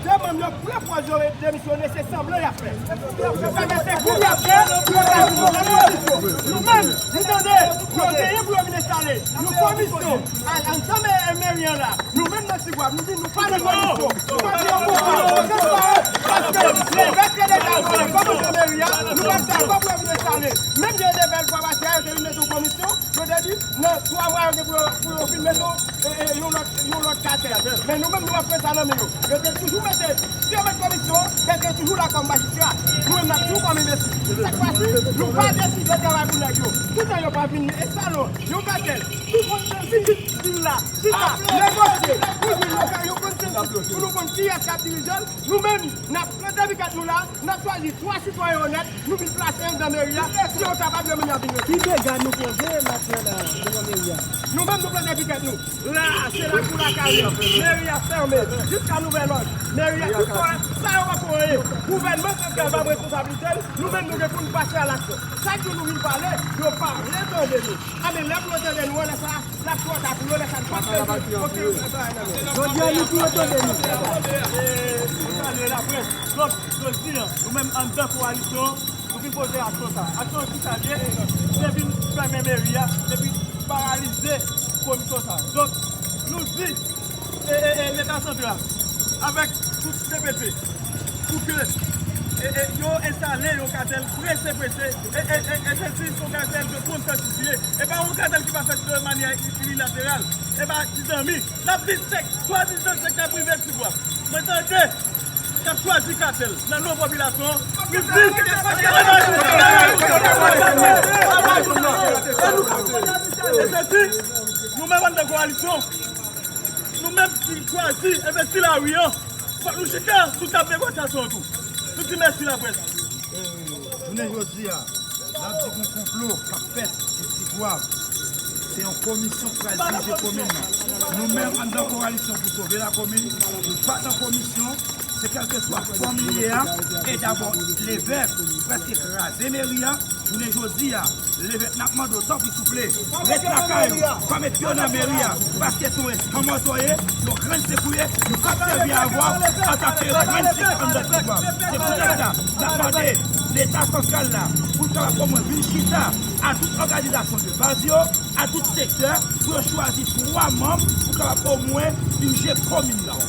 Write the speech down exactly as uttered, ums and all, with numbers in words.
De manm yo pran pòz yo demisyone, se sanblan y ap fè. Yo fè se gwoup y ap fè pou yo ka jwenn opozisyon. Nou menm, nou tande, yo genyen pou yo vin enstale yon komisyon a, anndan meri an la. Nou menm nan Tigwav, nou di nou pa nan komisyon. Nou pa di yo pou pa nan komisyon. Paske levèk te deja antre kòm nan meri a, nou pa t dakò pou yo vin enstale. Menm jan yo te fè l fwa pase a, yo te vin mete yon komisyon, yo te di nan twa mwa yo gen pou yo, pou yo vin mete yon, e, e, yon lòt, yon lòt katèl. Men nou menm, nou pa pran sa nan men yo. Yo te toujou mete, si yo met komisyon, men yo toujou la kòm majistra. Nou menm, n ap toujou kòm enbesil. Sèt fwa si, nou pa deside travay pou nèg yo. Toutan yo pa vin enstale yon katèl, nou konn vin, vin la, chita, negosye, pou jwenn yon, yon konsansis, pou nou konn kiyès k ap dirije l. Nou menm, n ap plante pikèt nou la, n ap chwazi twa sitwayen onèt, nou vin plase anndan meri a, si yo kapab, yo menm y ap vin retire. Ki dega nou koze maten la, devan meri a? Nou menm, nou plante pikèt nou. La a, se lakou lakay yo. Meri a fèmen jiska nouvèl òd. Meri a, tout sa, sa yo poko ye. Gouvènman santral pa pran responsablite l, nou menm, nou gen pou n pase a laksyon. Chak jou nou vin pale, yo pa vle tande nou. A, men lè pou yo tande nou an, lè sa a, l ap twò ta pou yo, lè sa a, nou p ap pèdi okenn bagay nan men yo. Jodi a, nou tou yo tande nou. E, nou salye laprès. Donk, jodi a, nou menm anndan kowalisyon, nou vin poze aksyon sa a. Aksyon ki sa l ye? Se vin fèmen meri a, epi paralize komisyon sa a. Donk, nou di, e, e, e, Leta santral, avèk tout depite, pou ke, e, e, yo enstale yon katèl prese, prese, e, e, e, e se si se yon katèl de konsansis li ye. E pa yon katèl ki pa fèt de manyè inilateral. E pa ti zanmi. N ap di sèk, swadizan sèktè prive Tigwav. Mwen tande, y ap chwazi katèl nan non popilasyon an. Nou di, e se si, nou menm anndan kowalisyon, nou menm ki chwazi envesti lari an, fòk nou chita sou tab negosyasyon an tou. Nou di mèsi laprès. Jounen jodi a, n ap di gon konplo k ap fèt pou Tigwav. Se yon komisyon k pral dirije komin nan. Nou menm anndan kowalisyon pou sove lakomin, nou pa nan komisyon. Se kèlkeswa fòm li ye a, e dabò Levèk prèske kraze meri a, jounen jodi a, Levèk n ap mande w tanpri souple, ret lakay ou, pa met pye w nan meri a, paske se yon eskanmòtè w ye, yon grenn sèk ou ye, nou p ap sèvi avè w antanke grenn sèk anndan Tigwav. Se poutèt sa, n ap mande Leta santral la pou l kapab omwen vin chita a tout òganizasyon de baz yo, a tout sektè, pou yo chwazi twa manm pou kapab omwen dirije komin nan.